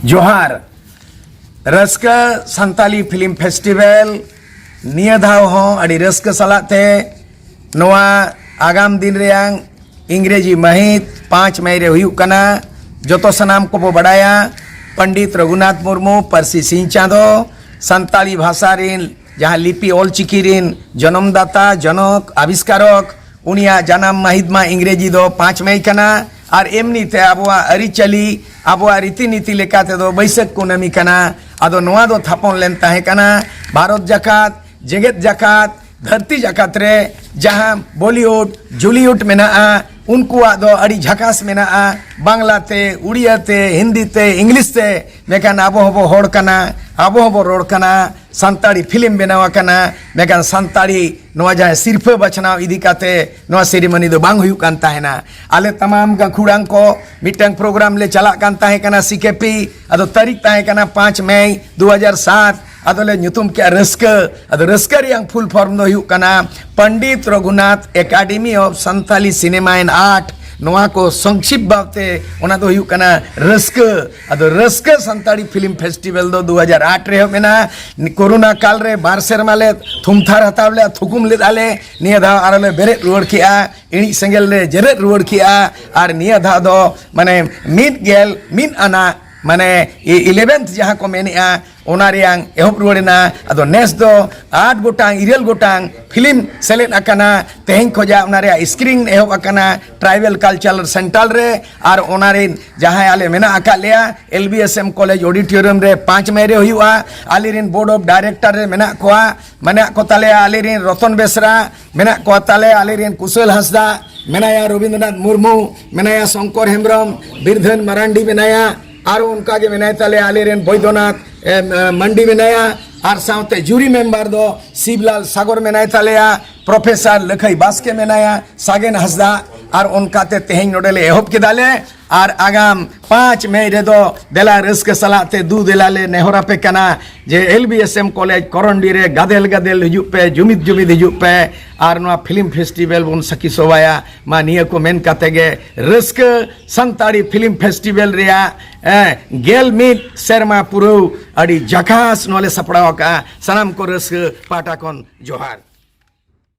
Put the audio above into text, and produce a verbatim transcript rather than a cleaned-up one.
ᱡᱚᱦᱟᱨ᱾ ᱨᱟᱹᱥᱠᱟᱹ Santali film festival ᱱᱤᱭᱟᱹ ᱫᱷᱟᱣ ᱦᱚᱸ ᱟᱹᱰᱤ ᱨᱟᱹᱥᱠᱟᱹ ᱥᱟᱞᱟᱜ ᱛᱮ ᱱᱚᱣᱟ ᱟᱜᱟᱢ ᱫᱤᱱ ᱨᱮᱭᱟᱝ ᱤᱝᱨᱮᱡᱤ ᱢᱟᱹᱦᱤᱛ ᱯᱟᱸᱪ ᱢᱮ ᱨᱮ ᱦᱩᱭᱩᱜ ᱠᱟᱱᱟ᱾ ᱡᱚᱛᱚ ᱥᱟᱱᱟᱢ ᱠᱚᱵᱚ ᱵᱟᱰᱟᱭᱟ, ᱯᱚᱱᱰᱤᱛ ᱨᱚᱜᱷᱩᱱᱟᱛᱷ ᱢᱩᱨᱢᱩ, ᱯᱟᱹᱨᱥᱤ ᱥᱤᱧ ᱪᱟᱸᱫᱚ, ᱥᱟᱱᱛᱟᱲᱤ ᱵᱷᱟᱥᱟ ᱨᱤᱱ ᱡᱟᱦᱟᱸ ᱞᱤᱯᱤ ᱚᱞ ᱪᱤᱠᱤ ᱨᱤᱱ ᱡᱚᱱᱚᱢ ᱫᱟᱛᱟ, ᱡᱚᱱᱚᱠ, ᱟᱵᱤᱥᱠᱟᱨᱚᱠ, ᱩᱱᱤᱭᱟᱜ ᱡᱟᱱᱟᱢ ᱢᱟᱹᱦᱤᱛ ᱢᱟ ᱤᱝᱨᱮᱡᱤ ᱫᱚ ᱯᱟᱸᱪ ᱢᱮ ᱠᱟᱱᱟ᱾ ᱟᱨ ᱮᱢᱱᱤ ᱛᱮ ᱟᱵᱚᱣᱟᱜ ᱟᱹᱨᱤᱪᱟᱹᱞᱤ, ᱟᱵᱚᱣᱟᱜ ᱨᱤᱛᱤ ᱱᱤᱛᱤ ᱞᱮᱠᱟ ᱛᱮᱫᱚ ᱵᱟᱹᱭᱥᱟᱹᱠᱷ ᱠᱩᱱᱟᱹᱢᱤ ᱠᱟᱱᱟ᱾ ᱟᱫᱚ ᱱᱚᱣᱟ ᱫᱚ ᱛᱷᱟᱯᱚᱱ ᱞᱮᱱ ᱛᱟᱦᱮᱸ ᱠᱟᱱᱟ ᱵᱷᱟᱨᱚᱛ ᱡᱟᱠᱟᱛ, ᱡᱮᱜᱮᱛ ᱡᱟᱠᱟᱛ ᱨᱮ ᱡᱟᱦᱟᱸ ᱵᱚᱞᱤᱣᱩᱰ, ᱡᱩᱞᱤᱣᱩᱰ ᱢᱮᱱᱟᱜᱼᱟ, ᱩᱱᱠᱩᱣᱟᱜ ᱫᱚ ᱟᱹᱰᱤ ᱡᱷᱟᱠᱟᱥ ᱢᱮᱱᱟᱜᱼᱟ, ᱵᱟᱝᱞᱟ ᱛᱮ, ᱩᱲᱤᱭᱟ ᱛᱮ, ᱦᱤᱱᱫᱤ ᱛᱮ, ᱤᱝᱞᱤᱥ ᱛᱮ᱾ ᱢᱮᱱᱠᱷᱟᱱ ᱟᱵᱚ ᱦᱚᱸᱵᱚ ᱦᱚᱲ ᱠᱟᱱᱟ, ᱟᱵᱚ ᱦᱚᱸᱵᱚ ᱨᱚᱲ ᱠᱟᱱᱟ, ᱥᱟᱱᱛᱟᱲᱤ ᱯᱷᱤᱞᱢ ᱵᱮᱱᱟᱣ ᱟᱠᱟᱱᱟ, ᱢᱮᱱᱠᱷᱟᱱ ᱥᱟᱱᱛᱟᱲᱤ ᱱᱚᱣᱟ ᱡᱟᱦᱟᱸ ᱥᱤᱨᱯᱷᱟᱹ ᱵᱟᱪᱷᱱᱟᱣ ᱤᱫᱤ ᱠᱟᱛᱮ ᱱᱚᱣᱟ ᱥᱮᱨᱮᱢᱚᱱᱤ ᱫᱚ ᱵᱟᱝ ᱦᱩᱭᱩᱜ ᱠᱟᱱ ᱛᱟᱦᱮᱱᱟ᱾ ᱟᱞᱮ ᱛᱟᱢᱟᱢ ᱜᱟᱹᱠᱷᱩᱲᱟᱱ ᱠᱚ ᱢᱤᱫᱴᱟᱝ ᱯᱨᱳᱜᱨᱟᱢ ᱞᱮ ᱪᱟᱞᱟᱜ ᱠᱟᱱ ᱛᱟᱦᱮᱸ ᱠᱟᱱᱟ ᱥᱤ ᱠᱮ ᱯᱤ, ᱟᱫᱚ ᱛᱟᱹᱨᱤᱠᱷ ᱛᱟᱦᱮᱸ ᱠᱟᱱᱟ ᱯᱟᱸᱪ ᱢᱮ ᱫᱩ ᱦᱟᱡᱟᱨ ᱥᱟᱛ, ᱟᱫᱚᱞᱮ ᱧᱩᱛᱩᱢ ᱠᱮᱜᱼᱟ ᱨᱟᱹᱥᱠᱟᱹ᱾ ᱟᱫᱚ ᱨᱟᱹᱥᱠᱟᱹ ᱨᱮᱭᱟᱜ ᱯᱷᱩᱞ ᱯᱷᱚᱨᱢ ᱫᱚ ᱦᱩᱭᱩᱜ ᱠᱟᱱᱟ Pandit Raghunath academy of Santali cinema and art. ᱱᱚᱣᱟ ᱠᱚ ᱥᱚᱝᱠᱷᱤᱯ ᱵᱷᱟᱵᱛᱮ ᱚᱱᱟ ᱫᱚ ᱦᱩᱭᱩᱜ ᱠᱟᱱᱟ ᱨᱟᱹᱥᱠᱟᱹ᱾ ᱟᱫᱚ ᱨᱟᱹᱥᱠᱟᱹ ᱥᱟᱱᱛᱟᱲᱤ ᱯᱷᱤᱞᱢ ᱯᱷᱮᱥᱴᱤᱵᱷᱮᱞ ᱫᱚ ᱫᱩ ᱦᱟᱡᱟᱨ ᱟᱴ ᱨᱮ ᱮᱦᱚᱵ ᱮᱱᱟ᱾ ᱠᱳᱨᱳᱱᱟ ᱠᱟᱞ ᱨᱮ ᱵᱟᱨ ᱥᱮᱨᱢᱟ ᱞᱮ ᱛᱷᱩᱢᱛᱷᱟᱨ ᱦᱟᱛᱟᱲ ᱞᱮᱫᱼᱟ, ᱛᱷᱩᱠᱩᱢ ᱞᱮᱫᱼᱟ ᱞᱮ᱾ ᱱᱤᱭᱟᱹ ᱫᱷᱟᱣ ᱟᱨᱚ ᱞᱮ ᱵᱮᱨᱮᱫ ᱨᱩᱣᱟᱹᱲ ᱠᱮᱜᱼᱟ, ᱤᱬᱤᱡ ᱥᱮᱸᱜᱮᱞ ᱞᱮ ᱡᱮᱨᱮᱫ ᱨᱩᱣᱟᱹᱲ ᱠᱮᱜᱼᱟ᱾ ᱟᱨ ᱱᱤᱭᱟᱹ ᱫᱷᱟᱣ ᱫᱚ ᱢᱟᱱᱮ ᱢᱤᱫ ᱜᱮᱞ ᱢᱤᱫ ᱟᱱᱟᱜ ᱢᱟᱱᱮ ᱤ-, ᱤᱞᱮᱵᱷᱮᱱᱛᱷ ᱡᱟᱦᱟᱸ ᱠᱚ ᱢᱮᱱᱮᱜᱼᱟ, ᱚᱱᱟ ᱨᱮᱭᱟᱝ ᱮᱦᱚᱵ ᱨᱩᱣᱟᱹᱲ ᱮᱱᱟ᱾ ᱟᱫᱚ ᱱᱮᱥ ᱫᱚ ᱟᱴ ᱜᱚᱴᱟᱝ, ᱤᱨᱟᱹᱞ ᱜᱚᱴᱟᱝ ᱯᱷᱤᱞᱢ ᱥᱮᱞᱮᱫ ᱟᱠᱟᱱᱟ᱾ ᱛᱮᱦᱮᱧ ᱠᱷᱚᱡᱟᱜ ᱚᱱᱟ ᱨᱮᱭᱟᱜ ᱥᱠᱨᱤᱱ ᱮᱦᱚᱵ ᱟᱠᱟᱱᱟ ᱴᱨᱟᱭᱵᱟᱞ ᱠᱟᱞᱪᱟᱨᱟᱞ ᱥᱮᱱᱴᱟᱨ ᱨᱮ᱾ ᱟᱨ ᱚᱱᱟ ᱨᱮᱱ ᱡᱟᱦᱟᱸᱭ ᱟᱞᱮ ᱢᱮᱱᱟᱜ ᱟᱠᱟᱫ ᱞᱮᱭᱟ, L B S M college ᱚᱰᱤᱴᱳᱨᱤᱭᱟᱢ ᱨᱮ ᱯᱟᱸᱪ ᱢᱮ ᱨᱮ ᱦᱩᱭᱩᱜᱼᱟ᱾ ᱟᱞᱮ ᱨᱮᱱ ᱵᱳᱨᱰ ᱚᱯᱷ ᱰᱟᱭᱨᱮᱠᱴᱚᱨ ᱨᱮ ᱢᱮᱱᱟᱜ ᱠᱚᱣᱟ, ᱢᱮᱱᱟᱜ ᱠᱚ ᱛᱟᱞᱮᱭᱟ ᱟᱞᱮ ᱨᱮᱱ ᱨᱚᱛᱚᱱ ᱵᱮᱥᱨᱟ, ᱢᱮᱱᱟᱜ ᱠᱚᱣᱟ ᱛᱟᱞᱮ ᱟᱞᱮ ᱨᱮᱱ ᱠᱩᱥᱟᱹᱞ ᱦᱟᱸᱥᱫᱟ, ᱢᱮᱱᱟᱭᱟ ᱨᱚᱵᱤᱱᱫᱨᱚᱱᱟᱛᱷ ᱢᱩᱨᱢᱩ, ᱢᱮᱱᱟᱭᱟ ᱥᱚᱝᱠᱚᱨ ᱦᱮᱢᱵᱨᱚᱢ, ᱵᱤᱨᱫᱷᱟᱹᱱ ᱢᱟᱨᱟᱱᱰᱤ ᱢᱮᱱᱟᱭᱟ, ᱟᱨ ᱚᱱᱠᱟ ᱜᱮ ᱢᱮᱱᱟᱭ ᱛᱟᱞᱮᱭᱟ ᱟᱞᱮ ᱨᱮᱱ ᱵᱳᱭᱫᱚᱱᱟᱛᱷ, ᱮ, ᱮ, ᱢᱟᱱᱰᱤ ᱢᱮᱱᱟᱭᱟ, ᱟᱨ ᱥᱟᱶᱛᱮ ᱡᱩᱨᱤ ᱢᱮᱢᱵᱟᱨ ᱫᱚ ᱥᱤᱵᱞᱟᱞ ᱥᱟᱜᱚᱨ ᱢᱮᱱᱟᱭ ᱛᱟᱞᱮᱭᱟ, ᱯᱨᱚᱯᱷᱮᱥᱚᱨ ᱞᱟᱹᱠᱷᱟᱹᱭ ᱵᱟᱥᱠᱮ ᱢᱮᱱᱟᱭᱟ, ᱥᱟᱜᱮᱱ ᱦᱟᱸᱥᱫᱟ, ᱟᱨ ᱚᱱᱠᱟᱛᱮ ᱛᱮᱦᱮᱧ ᱱᱚᱰᱮ ᱞᱮ ᱮᱦᱚᱵ ᱠᱮᱫᱟ ᱞᱮ᱾ ᱟᱨ ᱟᱜᱟᱢ ᱯᱟᱸᱪ ᱢᱮ ᱨᱮᱫᱚ ᱫᱮᱞᱟ ᱨᱟᱹᱥᱠᱟᱹ ᱥᱟᱞᱟᱜ ᱛᱮ ᱫᱩ ᱫᱮᱞᱟ ᱞᱮ ᱱᱮᱦᱚᱨ ᱟᱯᱮ ᱠᱟᱱᱟ ᱡᱮ L B S M college ᱠᱚᱨᱚᱱᱰᱤ ᱨᱮ ᱜᱟᱫᱮᱞ ᱜᱟᱫᱮᱞ ᱦᱤᱡᱩᱜ ᱯᱮ, ᱡᱩᱢᱤᱫ ᱡᱩᱢᱤᱫ ᱦᱤᱡᱩᱜ ᱯᱮ ᱟᱨ ᱱᱚᱣᱟ ᱯᱷᱤᱞᱢ ᱯᱷᱮᱥᱴᱤᱵᱷᱮᱞ ᱵᱚᱱ ᱥᱟᱹᱠᱷᱤ ᱥᱚᱵᱷᱟᱭᱟ᱾ ᱢᱟ ᱱᱤᱭᱟᱹ ᱠᱚ ᱢᱮᱱ ᱠᱟᱛᱮ ᱜᱮ ᱨᱟᱹᱥᱠᱟᱹ ᱥᱟᱱᱛᱟᱲᱤ ᱯᱷᱤᱞᱢ ᱯᱷᱮᱥᱴᱤᱵᱷᱮᱞ ᱨᱮᱭᱟᱜ, ᱮ, ᱜᱮᱞ ᱢᱤᱫ ᱥᱮᱨᱢᱟ ᱯᱩᱨᱟᱹᱣ ᱟᱹᱰᱤ ᱡᱟᱠᱟᱥ ᱱᱚᱣᱟ ᱞᱮ ᱥᱟᱯᱲᱟᱣ ᱟᱠᱟᱫᱼᱟ᱾ ᱥᱟᱱᱟᱢ ᱠᱚ ᱨᱟᱹᱥᱠᱟᱹ ᱯᱟᱦᱴᱟ ᱠᱷᱚᱱ ᱡᱚᱦᱟᱨ᱾